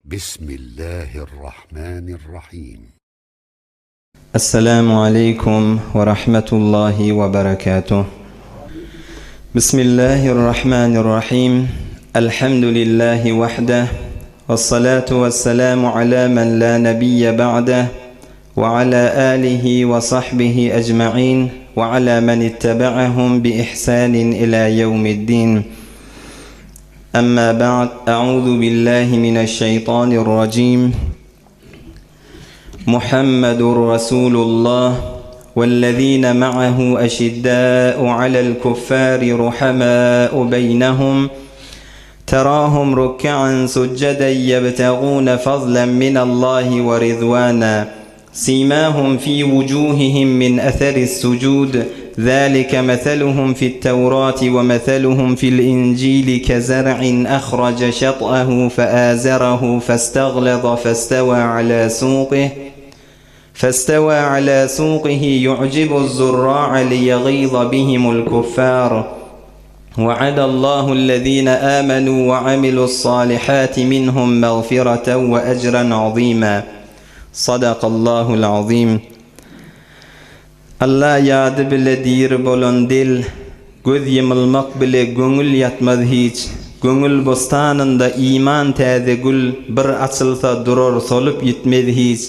Bismillahirrahmanirrahim. Esselamu aleýkum we rahmetullahi we berekatuh. Bismillahirrahmanirrahim. Elhamdülillahi wahdah. Vessalatu vesselamu ala men la nebiyye ba'deh. Ve ala alihi ve sahbihi ecma'in ve ala men ittebe'ahum bi ihsanin ila yevmiddin. Emma ba'd, Euzu billahi mineşşeytanirracim. Muhammedun Rasulullah vellezine ma'ahu eşiddâ'u alel kuffâri ruhamâ'u beynehum terâhum ruk'an succeden yebtegûne fazlen minallahi ve rizvâna Simâhum fî vucûhihim min eseris-sucûd, zâlike meseluhum fi't-Tevâti ve meseluhum fi'l-İncîli kezer'in ehrace şet'ehu feâzerehu festaglaza festevâ alâ sûqih festevâ alâ sûqihi yu'cibu'z-zurrâ'a liyegîza bihimul-kuffâr. Ve'adallâhu'llezîne âmenû ve amilu's-sâlihâti minhum mağfireten ve ecren azîmâ. Sadakallahul azim. Alla ýady bile diri bolan del, Göz ýymylmak bile göňül ýatmaz hiç. Göňül bossanynda iman täze gül, Bir açylsa durar solup ýitmez hiç.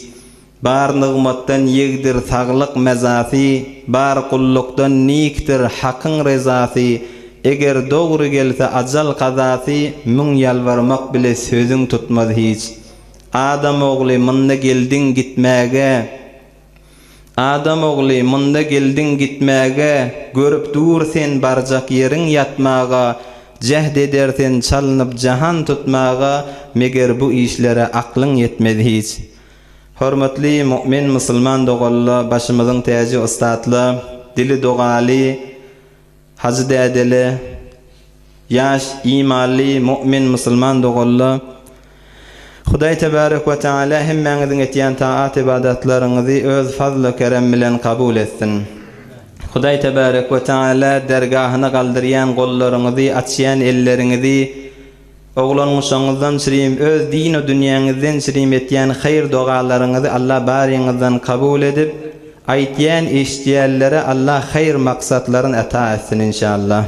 Bar nygmatdan ýegdir saglyk mezasy, Bar gullukdan nikdir Hakyň rezasy, Eger dogry gelse ajal kazasy, Müň ýalbarmak bile sözüň tutmaz hiç. Adam ogly, munda geldiň gitmäge, Adam ogly, munda geldiň gitmäge, Görüp dur sen barjak ýeriň ýatmaga, Jäht eder sen çalynyp jahan tutmaga, Meger bu işlere aklyň ýetmez hiç. Hormatly mu'min musulman doganla, başymyzyň täji ussatla, dili dogaly, Hajy dädele, ýaş imanly mu'min musulman doganla, Hudaý tebarek we taala hemmäňiziň etýän taat ybadatlaryňyzy öz fazly kerem bilen kabul etsin. Hudaý tebarek we taala dergahyna galdyrýan gollaryňyzy, açýan elleriňizi, Oglan-uşagyňyzdan çirim, öz din-u dünýäňizden çirim etýän haýyr-dogalaryňyzy Allah baryňyzdan kabul edip, aýtýan, eşitýänlere Allah haýyr maksatlaryn ata etsin inşallah.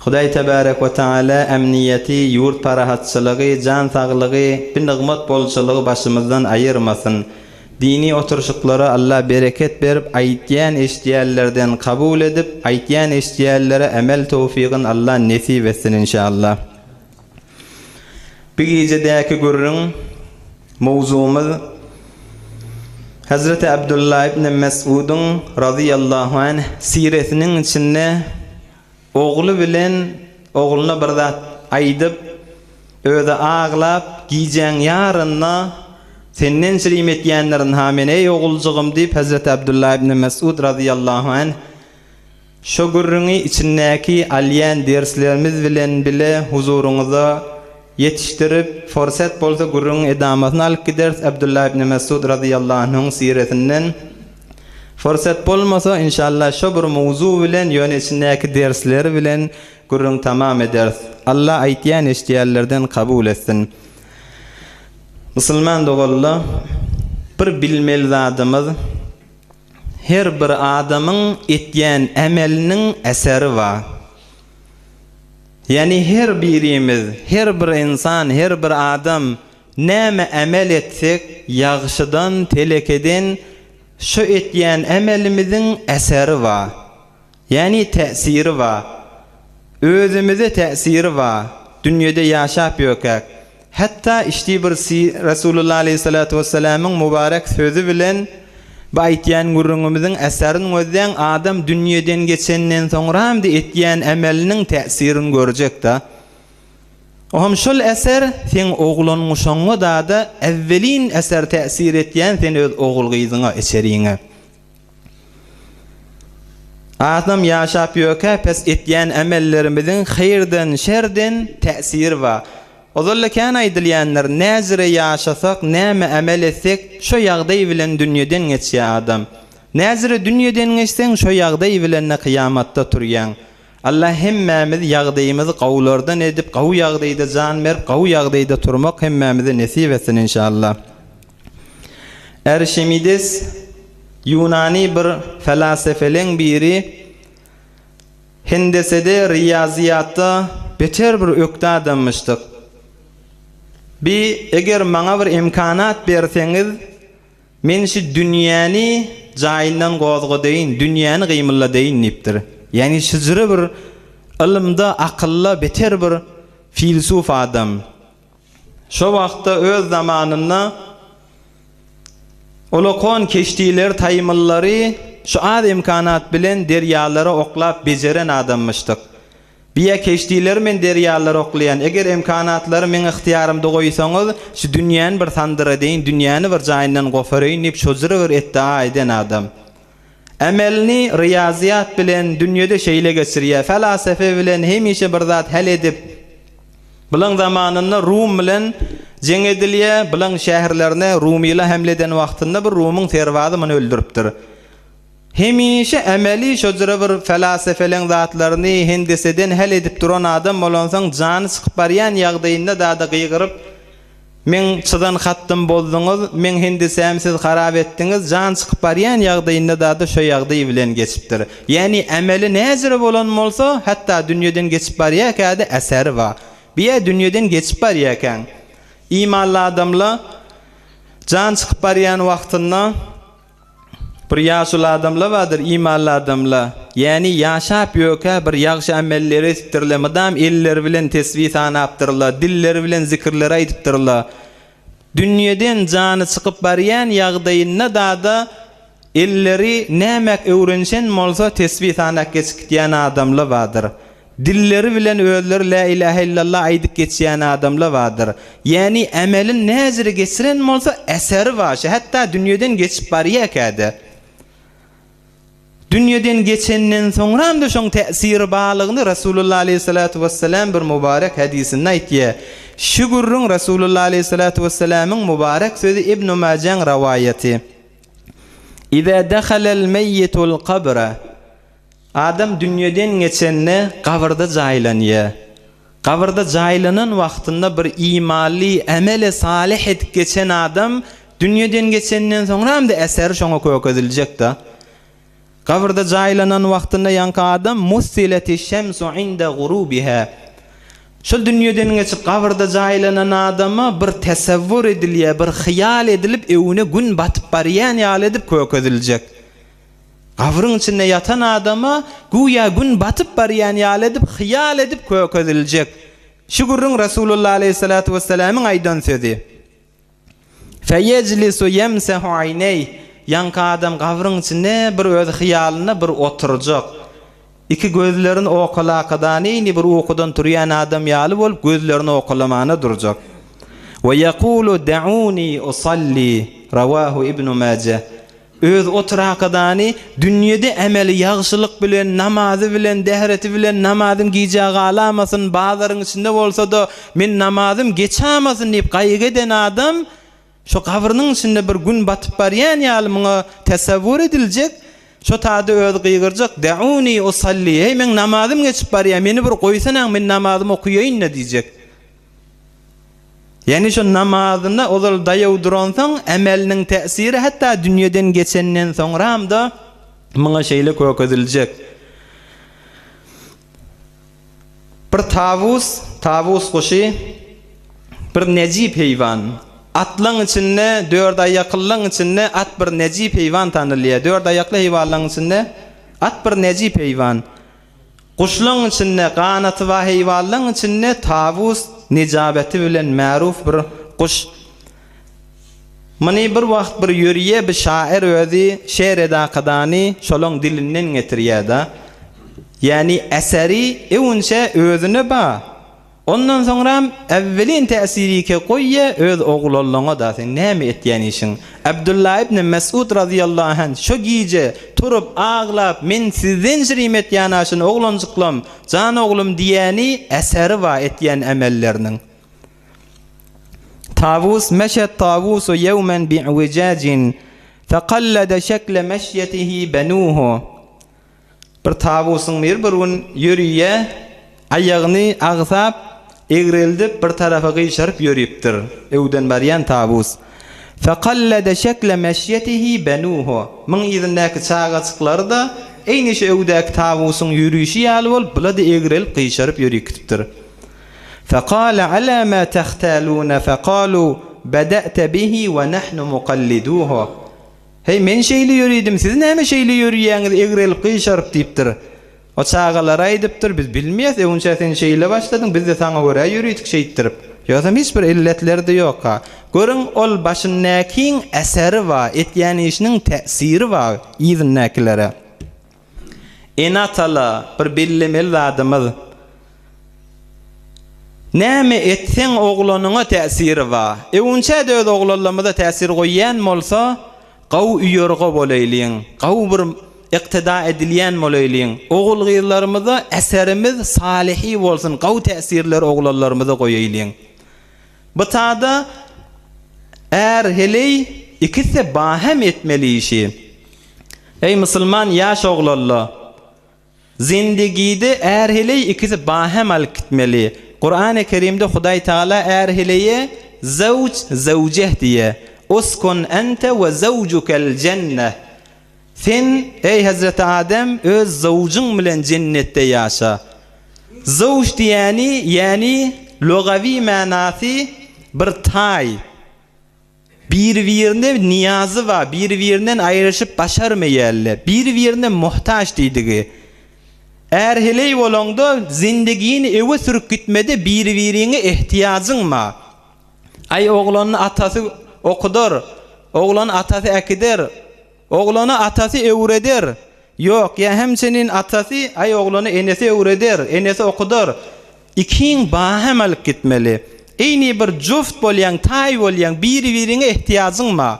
Hudaý tebarek we taala ämniýeti, ýurt parahatçylygy, jan saglygy, bi nygmat bolçulygy başymyzdan aýyrmasyn. Dini oturşyklara Allah bereket berip aýtýan eşitýänlerden kabul edip aýtýan eşitýänlere emel towfygyn Allah nesip etsin inşallah. Bu gijedäki gürrüň mowzugymyz Hazreti Abdullah ibn Mes'udyň razyýallahu anh siresiniň içinde Ogly bilen ogluna bir zat aýdyp, özi aglap, gijäň ýarynda, Senden çirim etýändirin-ha men, eý, oguljygym diýip, hezreti Abdullah ibn Mesud razyýallahu anh şo gürrüňi içindäki alýan derslerimiz bilen bile huzuryňyza ýetişdirip, forsat bolsa gürrüňiň edamasyny alyp gideris Abdullah ibn Mesud razyýallahu anhuň siresinden. Forsat bolmasa inşallah şo bir mowzu bilen ýöne içindäki dersleri bilen gürrüň tamam ederis. Allah aýtýan eşdýänlerden kabul etsin. Musulman doganlar bir bilmeli zadymyz her bir adamyň etýän ämeliniň eseri bar. Ýani her birimiz, her bir ynsan, her bir adam Näme emel etsek, ýagşydan, telekeden şo etýän emelimiziň eseri bar. Ýagny täsiri bar. Özümize täsiri bar. Dünýede ýaşap ýökäk. Hatda işdi bir Resulullah aleýhissalatu wessalamyň mübarek sözi bilen bu aýtýan gürrüňimiziň eserini gözläň, adam dünýeden geçenden soňram-da etýän emeliniň täsirini görjek-de. Ohm şol eser seň oglanmuşaňňa dada äwwelin eser täsir etýän sen öz ogul-gyzyňa, içeriňe. Adam ýaşap ýökä pes etýän emellerimiziň haýyrdan, şerden täsiri bar. Ozal-da kän aýdylýandyr, näjire ýaşasak, näme emel etsek, şo ýagdaý bilen dünýeden geçýär adam. Näjire dünýeden geçseň, şo ýagdaý bilen-de kyýamatda turýaň. Allah hemmämizi ýagdaýymyzy gowulardan edip, gowy ýagdaýda jan berip, gowy ýagdaýda turmak hemmämize nesip etsin inşallah. Arşimides Ýunany bir felasefeleň biri hendesede, riýazyýatda beter bir ökde adammyşdyk. Bi eger maňa bir emkanat berseňiz, Men şu dünýäni jaýyndan gozgadaýyn, dünýäni gymyldadeýin diýipdir. Ýagny şyjyry bir ylymda, akylda beter bir filsuf adam. Şo wagtda öz zamanynda ulakon keştileri, taýmyllary şu az emkanat bilen derýalara oklap bejeren adammyşdyk. Biýa keşdileri men derýalara oklaýan, eger emkanatlary meň ygtyýarymda goýsaňyz, şu dünýäni bir sandyradeýin, dünýäni bir jaýyndan gopareýin diýip şojura bir etdaa eden adam. Emelini ryýazyýat bilen dünýede şeýle geçirýär, felasefe bilen hemişe bir zat hal edip, Bulaň zamanynda Rum bilen jeň edilýär, bulaň şäherlerine rumylar hemle eden wagtynda bir rumyň serbazy muny öldüripdir. Hemişe emeli şojura bir felasefeleň zatlaryny hendeseden hal edip duran adam bolansoň jany çykyp barýan ýagdaýynda dada gygyryp Meň çyzan hatdym bozduňyz, meň hendesämi siz harap etdiňiz jan çykyp barýan ýagdaýynda dada şo ýagdaý bilen geçipdir. Ýäni emeli näjüre bolan bolsa hatda dünýeden geçip barýakäde eseri bar. Biýä dünýeden geçip barýakäň imanly adamla jan çykyp barýan wagtynda Bir ýaşuly adamla bardyr, imanly adamla. Ýäni ýaşap ýökä bir ýagşy amelleri etipdirle, mydam elleri bilen tesbi sanapdyrla, dilleri bilen zikirleri aýdypdyrla. Dünýeden jany çykyp barýan ýagdaýynda dada elleri nämäk öwrenişen bolsa tesbi sanap geçip gitýän adamla bardyr. Dilleri bilen özleri Lä ilähe illallah aýdyp geçýän adamlar bardyr. Ýäni emelin näjire geçiren bolsa eseri bar şe hatda dünýeden geçip barýakäde. Dünýeden geçenden soňramda şoň täsiri barlygyny Resulullah aleýhissalatu wessalam bir mubarek hadysynda aýtýar. Şu gürrüň Resulullah aleýhissalatu wessalamyň mubarek sözi Ibn Majaň rawaýaty. Iza dehalel meýyitul kabra Adam dünýeden geçende gabyrda jaýlanýar. Gabyrda jaýlanan wagtynda bir imanly, emeli salyh edip geçen adam dünýeden geçenden soňra hem-de eseri şoňa kökeziljek-de. Gabyrda jaýlanan wagtynda ýaňky adam mussileti şemsu inde gurubiha. Şol dünýeden geçip gabyrda jaýlanan adama bir tesewwur edilýär, bir hyýal edilip öwüne gün batyp barýan ýaly edip kökeziljek. Gabryň içinde ýatan adama güýä gün batyp barýan ýaly edip hyýal edip kökeziljek. Şu gürrüň Resulullah aleýhissalatu wessalamyň aýdan sözi. Feýejlisu ýemsehu aýneýh, Ýaňky adam gabryň içinde bir öz hyýalynda bir oturjak. Iki gözlerini okalakadanyny bir ukudan turýan adam ýaly bolup gözlerini okalamana durjak. We ýekulu da'uni usalli, Rawahu Ibnu Majeh. Öz oturakadany dünýede emeli ýagşylyk bilen, namazy bilen, dähreti bilen namazym gijä galamasyn, bazaryň içinde bolsa-da, men namazym geçamasyn diýip gaýgy eden adam, şo gabrynyň içinde bir gün batyp barýan ýaly muňa tesewwur ediljek, şo tada özi gygyrjak, Da'uni usalli, heý meň namazym geçip barýar, meni bir goýsanaň men namazymy okuýaýyn-da diýjek. Ýagny şo namazyna ozal daýaw duransoň, emeliniň täsiri hatda dünýeden geçenden soňram-da muňa şeýle kökeziljek. Bir tawus, tawus guşy bir nejip heýwan. Atlaň içinde, dördaýaklylaň içinde at bir nejip heýwan tanylýar. Dördaýakly heýwanlaň içinde at bir nejip heýwan. Guşlaň içinde, ganaty bar heýwanlaň içinde tawus nejabeti bilen märuf bir guş. Muny bir wagt bir ýörüýe bir şair özi şeýr edakadany şolaň dilinden getirýä-da. Ýäni eseri öwünçä özüne ba. Ondan soňram äwwelin täsirike goýýa öz oglanlaňa-da sen näme etýän işiň? Abdulla ibn Mesud razyýallahu anh şo gije turup aglap men sizden şirim etýän-a şuny oglanjyklam, jan oglum diýýäni eseri bar etýän emelleriniň. Tawus meşet tawusu ýewmen bi'wijajin fekallede şekle meşýetihi benuhu. Bir tawusyň biri bir gün ýörüýä, aýagyny agsap, egreldip, bir tarapa gyşaryp ýörüpdir. Öwden barýan tawus. Fekallede şekle meşýetihi benuhu. Muň yzyndaky çagajyklary-da eýni şu öwdäki tawusyň ýörüşi ýaly bolup, bula-da egrelip, gyşaryp ýörüp gidipdir. Fekale ala ma tehtalune fekalu beda'te bihi we nahnu mukalliduhu. Heý, men şeýle ýöridim, siz näme şeýle ýörýäňiz, egrelip, gyşaryp diýipdir. O çagalara aýdypdyr, biz bilmeýäs, öwünçä sen şeýle başladyň, biz-de saňa görä ýöridik şeýtdirip. Ýogsam hiç bir illetleri-de ýok-ha. Görüň, ol başyndakyň äseri bar, etýän işiniň täsiri bar yzyndakylara. Ene-atala bir bellemeli zadymyz, näme etseň oglanyňa täsiri bar. Öwünçä-de öz oglanlarymyza täsir goýýan bolsa, gawy uýurga bolaýlyň, gawy bir yktyda edilýän bolaýlyň. Ogul-gyzlarymyza eserimiz salyhy bolsun, gawy täsirleri oglanlarymyza goýaýlyň. Bu tada är-heleý ikisi bahem etmeli işi. Eý musulman ýaş oglanla! Zindigide är-heleý ikisi bahem alyp gitmeli. Kurany Kerimde Hudaý Tagala är-heleýe zewj, zewjeh diýýär. Uskun ente we zewjukel jenneh. Sen, eý hezreti Adem, öz zewjyň bilen jennetde ýaşa. Zewj diýýäni, ýäni lugawi manasy bir taý. Biri-birine nyýazy bar, biri-birinden aýryşyp başarmaýarlar. Biri-birine muhtaç diýdigi. Är-heleý bolaňda, zindigini öwe sürüp gitmede biri-biriňe ehtiýajyň bar. Aý, oglanyny atasy okudar, oglany atasy äkider, oglany atasy öwreder. Ýok, ýa hemçinin atasy, aý, oglany enesi öwreder, enesi okudar. Ikiň bahem alyp gitmeli. Eýni bir juft bolýaň, taý bolýaň, biri-biriňe ehtiýajyň bar.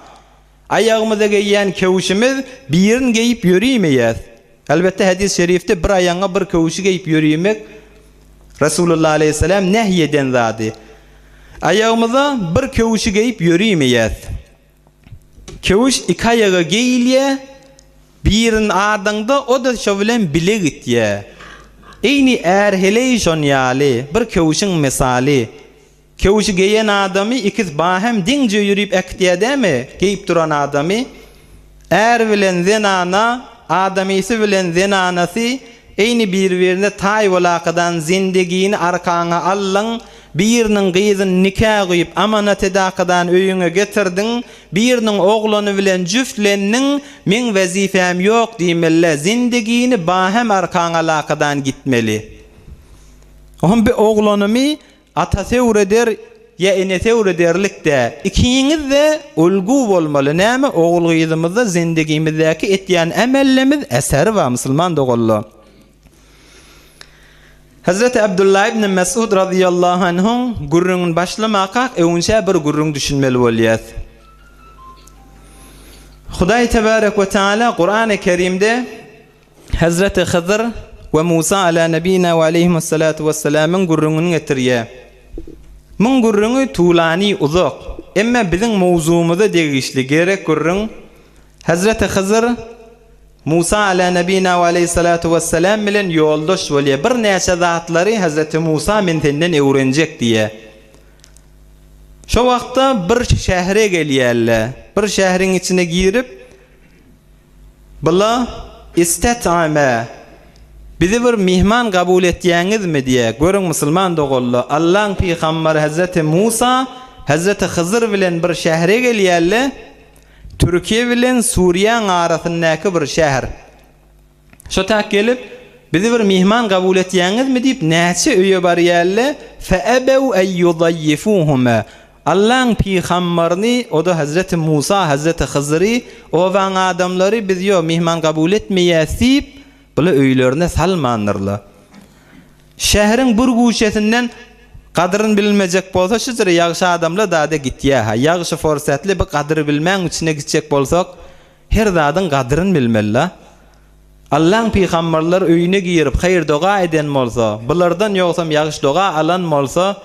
Aýagymyza geýýän köwşümiz birin geýip ýörimeýäs. Elbetde hadys şerifde bir aýagyňa bir köwşi geýip ýörimek Resulullah aleýhissalam nähy eden zady. Aýagymyza bir köwşi geýip ýörimeýäs. Köwüş iki aýaga geýilýä, birini adaňda o-da şo bilen bile gitýä. Eýni är-heleý şon ýaly, bir köwşüň mysaly. Köwşi geýen adamy ikiz bahem deňje ýörüp äkitýä dämi, geýip duran adamy? Är bilen zenana, adamysy bilen zenanasy eýni bir-birine taý bolakadan zendigini arkaňa aldyň, biriniň gyzyny nika gyýyp amanat edakadan öýüňe getirdiň, biriniň oglany bilen jüftlendiň, meň wezipem ýok diýmeli-le, zendigini bahem arkaňa alakadan gitmeli. Ohm bi oglanymy Atasy öwreder ýa enesi öwrederlik-dä. Ikiňiz-de ulgu bolmaly. Näme ogul-gyzymyzda zendigimizdäki etýän emellemiz eseri bar musulman doganlar. Hezreti Abdullah ibn Mesud razyýallahu anhuň gürrüňini başlamakak öwünçä bir gürrüň düşünmeli bolýas. Hudaý tebarek we taala Kurany Kerimde Hezreti Hydyr we Musa ala nebina we aleýhimussalatu wessalamyň gürrüňini getirýär. Muň gürrüňi tulany uzak. Emme biziň mowzugymyza degişli gerek gürrüň Hezreti Hydyr Musa ala nebina we aleýhissalatu wessalam bilen ýoldaş bolýar. Birnäçe zatlary Hezreti Musa men senden öwrenjek diýýär. Şo wagtda bir şähre gelýärler. Bir şähriň içine girip Bula istet'ame, Bizi bir myhman kabul etýäňizmi diýýär. Görüň musulman doganlar, Allaň pygambary Hezreti Musa Hezreti Hyzyr bilen bir şähre gelýärler, Türkiýe bilen Suriýaň arasyndaky bir şäher. Şo tak gelip, Bizi bir myhman kabul etýäňizmi diýip näçe öýe barýarlar, fe'ebew en ýudaýýifuhuma, Allaň pygambaryny, o-da Hezreti Musa, Hezreti Hyzyry, obaň adamlary biz ýok, myhman kabul etmeýäs diýip, bular öýlerine salmandyrlar. Şäheriň bir guşesinden gadyryn bilmejek bolsa şujra ýagşy adamlar dada gitýä-hä. Ýagşy forsatly bir gadyr bilmäň içine gitjek bolsak, her zadyň gadyryn bilmeli-la. Allaň pygambarlar öýüne girip haýyr-doga eden bolsa, bulardan ýogsam ýagşy doga alan bolsa,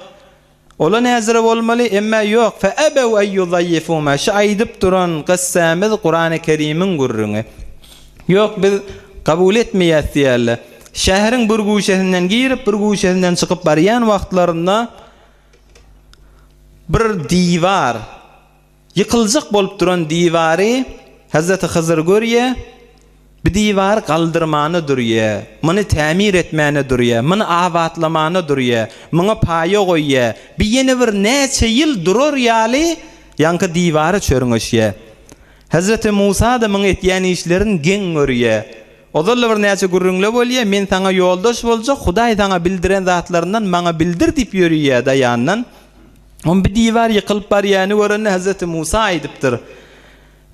Ola näzire bolmaly, emmä ýok, fe ebew en ýuzaýýifuma, şu aýdyp duran kyssamyz Kurany Kerimiň gürrüňi. Ýok, biz. Kabul etmeýäs diýýärler. Şäheriň bir güşesinden girip, bir güşesinden çykyp barýan wagtlarynda bir diwar, ýykyljak bolup duran diwary Hezreti Hyzyr görýär. Bu diwary galdyrmana durýar, muny tämir etmäne durýar, muny abatlamana durýar, muňa paýa goýýar. Bi ýene bir näçe ýyl durar ýaly ýaňky diwara çörňeşýär. Hezreti Musa-da muň etýän işlerini geň görýär. Ozal-da bir näçe gürrüňle bolýar, men saňa ýoldaş boljak, Hudaý saňa bildiren zatlaryndan maňa bildir diýip ýörüýär-de ýanyndan. Oň bi diwar ýykylyp barýany görende Hezreti Musa aýdypdyr.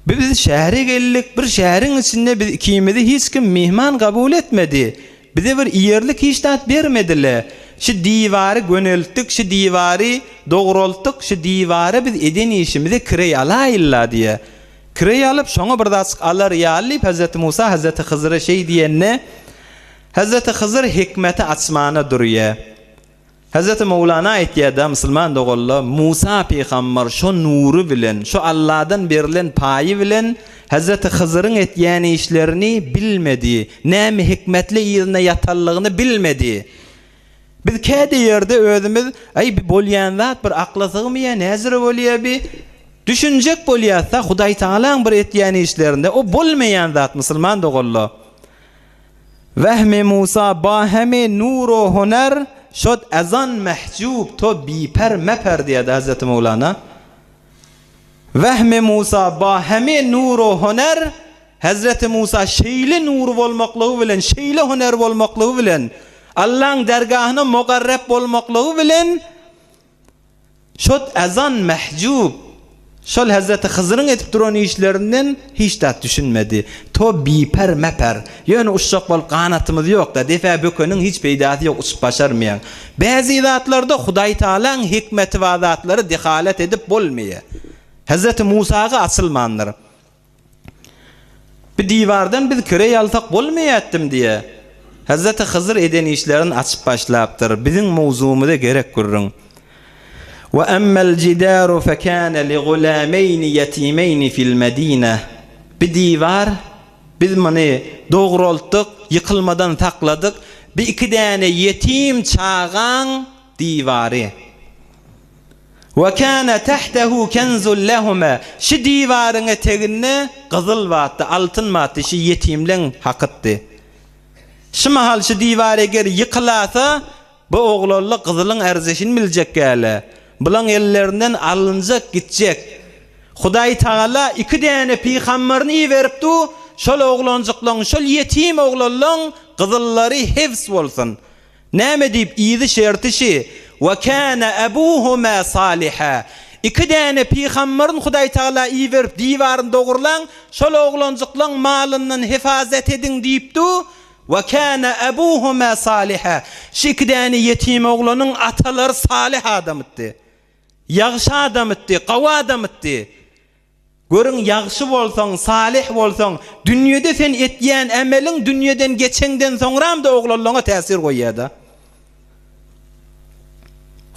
Biz şähere geldik, bir şäheriň içinde biz ikimizi hiç kim myhman kabul etmedi. Bize bir iýerlik hiç zat bermediler. Şu diwary göneltdik, şu diwary dograltdyk, şu diwara biz eden işimize kireý alaýyl-la diýýär. Kireý alyp, şoňa bir zatjyk alar ýaly diýip, Hezreti Musa Hezreti Hyzyra şeý diýende, Hezreti Hyzyr hikmeti açmana durýar. Hezreti Mowlana aýtýar-da, Musulman doganlar, Musa pygamber şo nury bilen, şo Alladan berlen paýy bilen Hezreti Hyzyryň etýän işlerini bilmedi, näme hikmetli yzynda ýatanlygyny bilmedi. Biz käde ýerde özümiz, Äý, bi bolýan zat bir akla sygmaýar, näzire bolýar bi? Düşünjek bolýas-da, Hudaýtagalaň bir etýän işlerinde, o bolmaýan zat, musulman doganlar. Wehmi Musa ba heme nur o huner şod ezan mehjub to biper meper diýýärdi Hezreti Mowlana. Wehmi Musa ba heme nur o huner Hezreti Musa şeýle nur bolmaklygy bilen, şeýle huner bolmaklygy bilen, Allaň dergahyna mugarrep bolmaklygy bilen Şot ezan mehjub, şol hezreti Hyzyryň edip duran işlerinden hiç zat düşünmedi. To biper-meper, ýöne uçjak bolup ganatymyz ýok-da, defä bökeniň hiç peýdasy ýok, uçup başarmaýaň. Bäzi zatlarda Hudaýtagalaň hikmeti bar zatlary dehalet edip bolmaýar. Hezreti Musaga açylmandyr. Bir diwardan biz kireý alsak bolmaýatdym diýýär. Hezreti Hyzyr eden işlerini açyp başlapdyr. Biziň mowzugymyza gerek gürrüň. Ve emmel jidaru fekâne li gulâmeyni yetimeyni fil medine. Bir diwar biz muny dograltdyk, ýykylmadan sakladyk. Bir iki däne ýetim çagaň diwary. Ve kâne tahtehu kenzun lehuma, Şi diwaryň eteginde gyzyl batdy, altyn batdy, şi ýetimleň hakytdy. Şi mahal şi diwar eger ýykylasa, bu oglanlar gyzylyň ärzeşini biljek gäle. Bulaň ellerinden alynjak gitjek. Hudaý Tagala iki däne pygamberini iberipdi, şol oglanjyklaň, şol ýetim oglanlaň gyzyllary hebs bolsun. Näme diýip yzy şerti şi, Ve kâne ebûhumâ sâlihâ. Iki däne pygamberini Hudaý Tagala iberip diwaryn dogurlaň, şol oglanjyklaň malyndan hefazet ediň diýipdi, Ve kâne ebûhumâ sâlihâ. Şi iki däne ýetim oglanyň atalary salyh adamytdy. Ýagşy adamytdy, gawy adamytdy. Görüň, ýagşy bolsaň, salyh bolsaň, dünýede sen etýän emeliň dünýeden geçeňden soňram-da oglanlaňa täsir goýýar-da.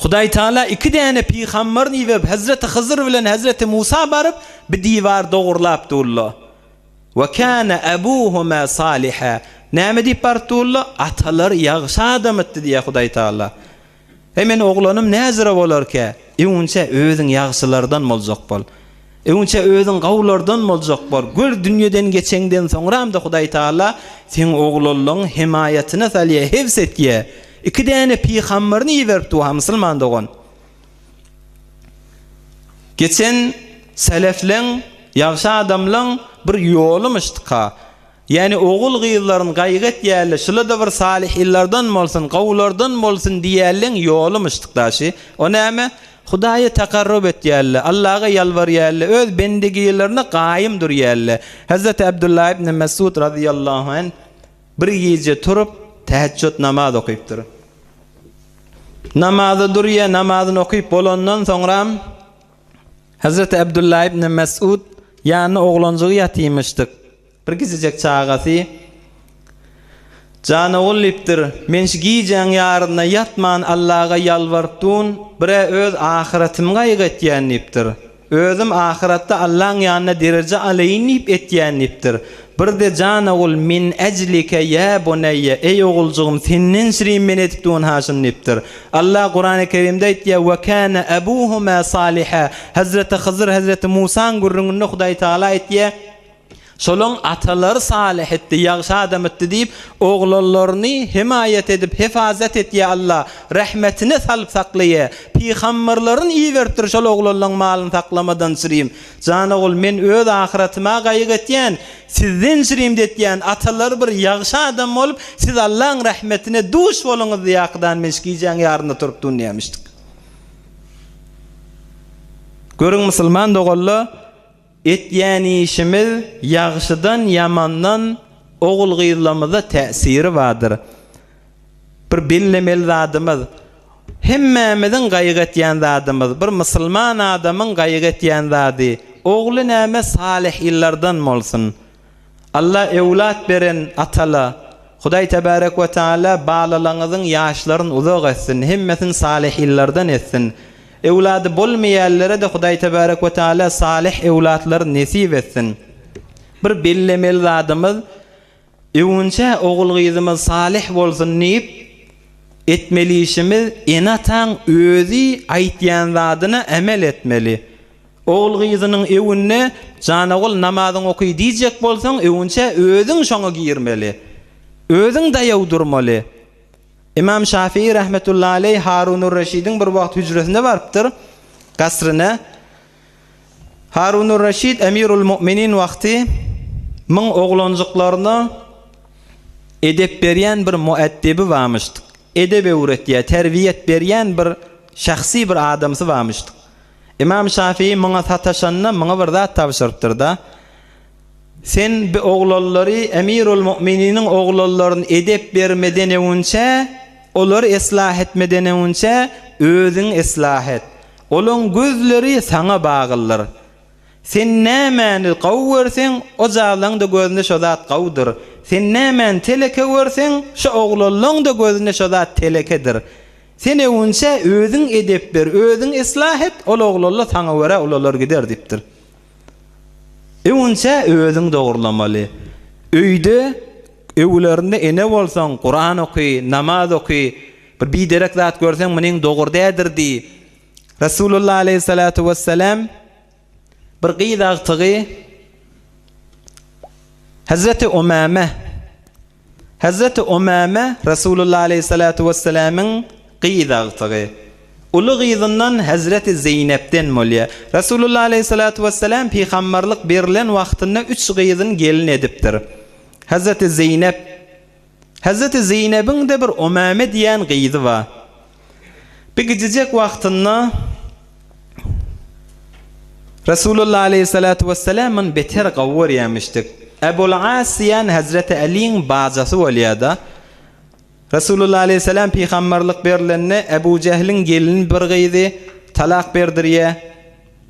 Hudaý Taala iki däne pygamberini iberip, Hezreti Hyzyr bilen Hezreti Musa baryp, bir diwar dogurlap durlar. Ve kâne ebûhumâ sâlihâ. Näme diýip baryp durlar? Atalary ýagşy adamytdy diýýär Hudaý Taala. Heý, men oglanym näzire bolarkä? Öňünçä özüň ýagşylardan boljak bol. Öňünçä özüň gawulardan boljak bol. Gör, dünýeden geçeňden soňram-da Hudaý Tagala seň oglanlygyňy hemaýatyna salýar, hebs etýär. Iki däne pygamberini iberipdi o-ha, musulman dogan. Geçen selefleň, ýagşy adamlaň bir ýolumyşdyka. Ýagny ogul-gyzlaryn gaýgy etýärler, şula-da bir salyhynlardan bolsun, gowulardan bolsun diýýärleň ýoly myşdyk-da şi. O näme? Hudaýa takarrub etýärler, Allaga ýalbarýarlar, öz bendigilerine gaýym durýarlar. Hezreti Abdullah ibn Mesud razyýallahu anh bir gije turup, täheçjut namaz okypdyr. Namaza durýar, namazyny okyp bolandan soňram Hezreti Abdullah ibn Mesud ýanynda oglanjygy ýatymyşdyk. Bir kiçijek çagasy Jan ogul diýipdir, men şu gijäň ýarynda ýatman Allaga ýalbaryp dun, bir-ä öz ahyratymy gaýgy etýän diýipdir. Özüm ahyratda Allaň ýanynda dereje alaýyn diýip etýän diýipdir. Birde jan ogul min ejlike ýa buneýýe, eý oguljygym senden şirin men edip duwan haşyn diýipdir. Allah Kurany Kerimde aýtýar, we kana abuhuma saliha, Hezreti Hyzyr, Hezreti Musaň gürrüňinde Hudaý Tagala aýtýar, Şolaň atalary salyh etdi, ýagşy adam etdi diýip, oglanlaryny hemaýat edip, hefazat etýär Allah, rehmetine salyp saklaýar. Pygamberlerini iberipdir şol oglanlaň malyny saklamadan çyrim. Jan ogul, men öz ahyratyma gaýgy etýän, sizden çyrim detýän, atalary bir ýagşy adam bolup, siz Allaň rehmetine duş boluňyz diýakydan men şu gijäň ýarynda turup dünýämişdik. Görüň musulman doganlar, Etýän işimiz ýagşydan-ýamandan ogul-gyzlarymyza täsiri bardyr. Bir bellemeli zadymyz, hemmämiziň gaýgy etýän zadymyz, bir musulman adamyň gaýgy etýän zady, ogly näme salyh illerden bolsun. Alla öwlat beren atala, Hudaý tebärek we taala balalaňyzyň ýaşlaryn uzak etsin, hemmesini salyh illerden etsin. Öwlady bolmaýanlere-de Hudaý tebärek we taala salyh öwlatlary nesip etsin. Bir bellemeli zadymyz, öwünçä ogul-gyzymyz salyh bolsun diýip etmeli işimiz ene-ataň özi aýtýan zadyna emel etmeli. Ogul-gyzynyň öwünde Jan ogul namazyňy oky diýjek bolsaň öwünçä özüň şoňa girmeli. Özüň daýaw durmaly. Ymam Şafii rahmetullahi aleý Harunur-Reşidiň bir wagt hüjresine barypdyr, kasryna. Harunur-Reşid Emirul-Mu'minin wagty myň oglanjyklaryna edep berýän bir mueddebi barmyşdyk. Edep öwretýär, terbiýet berýän bir şahsy bir adamsy barmyşdyk. Ymam Şafii muňa sataşanda muňa bir zat tabşyrypdyr-da, Sen bi oglanlary Emirul-Mu'mininiň oglanlaryny edep bermeden öňünçä, olary eslah etmeden öňünçä özüňi eslah et. Olaň gözleri saňa baglydyr. Sen nämäni gowy görseň, o jalaň-da gözünde şo zat gowudyr. Sen nämäni teleke görseň, şo oglanlaň-da gözünde şo zat telekedir. Sen öwünçä özüň edep ber, özüň yslah et, ol oglanla saňa görä ulalar gider diýipdir. Öwünçä özüň dogrulamaly. Öýde, öwlerinde ene bolsaň, Kuran oky, namaz oky, bir biderek zat görseň munyň dogry dädir diý. Resulullah aleýhissalatu wessalam bir gyz agtygy Hezreti Umame Hezreti Umame Resulullah aleýhissalatu wessalamyň gyz agtygy. Uly gyzyndan Hezreti Zeýnepden bolýar. Resulullah aleýhissalatu wessalam pygamberlik berlen wagtynda üç gyzyny gelin edipdir. Hezreti Zeýnep Hezreti Zeýnebiň-de bir Umame diýen gyzy bar. Bir gijijek wagtynda Resulullah aleýhissalatu wessalam muny beter gowy görýärmişdik. Ebul As diýen Hezreti Aliň bajasy bolýar-da. Resulullah aleýhissalam pygamberlik berlende Ebu Jähliň gelini bir gyzy talak berdirýär.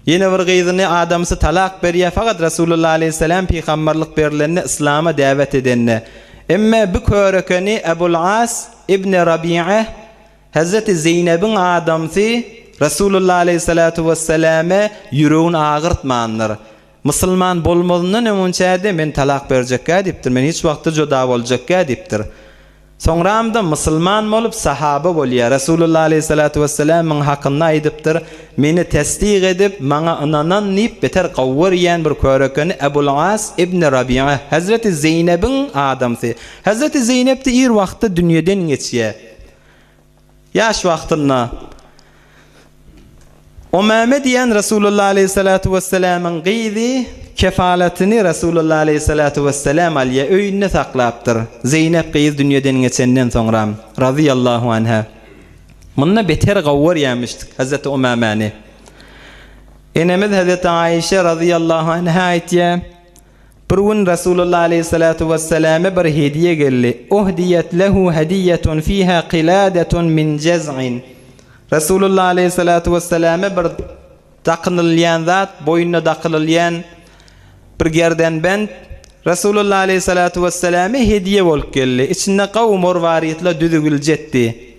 Ýene bir gyzyny adamsy talak berýär, fakat Resulullah aleýhissalam pygamberlik berlende yslama däwet edende. Emme bu körekeni Ebul As ibn Rabi'e Hezreti Zeýnebiň adamsy Resulullah aleýhissalatu wesselame ýüregini agyrtmandyr. Musulman bolmazyndan öňünçä-de men talak berjekgä diýipdir, men hiç wagtda joda boljakgä diýipdir. Soňramda musulman bolup sahaba bolýar. Resulullah aleýhissalatu wesselamyň hakynda aýdypdyr, Meni tesdik edip, maňa ynanan diýip beter gowy görýän bir körekeni Ebul As ibn Rabi'a, Hezreti Zeýnebiň adamsy. Hezreti Zeýnep-de ir wagtda dünýeden geçýär. Ýaş wagtynda Umame diýen Resulullah aleýhissalatu wesselamyň gyzy kefalatyny Resulullah aleýhissalatu wesselam alýar, öýünde saklapdyr. Zeýnep gyz dünýeden geçenden soňra, razyýallahu anha. Munda beter gowy görýärmişdik Hezreti Umamäni. Enemiz Hezreti Aişe razyýallahu anha aýtýar, Bir gün Resulullah aleýhissalatu wesselame bir hediýe geldi. Uhdiyet lehu hediýetun fiha qiladetun min jez'in. Resulullah aleýhissalatu wesselame bir dakynylýan zat, boýnuna dakylylýan bir gerdenbent Resulullah aleýhissalatu wesselame hediýe bolup geldi. Içinde gawy morwaritler düzügiljetdi.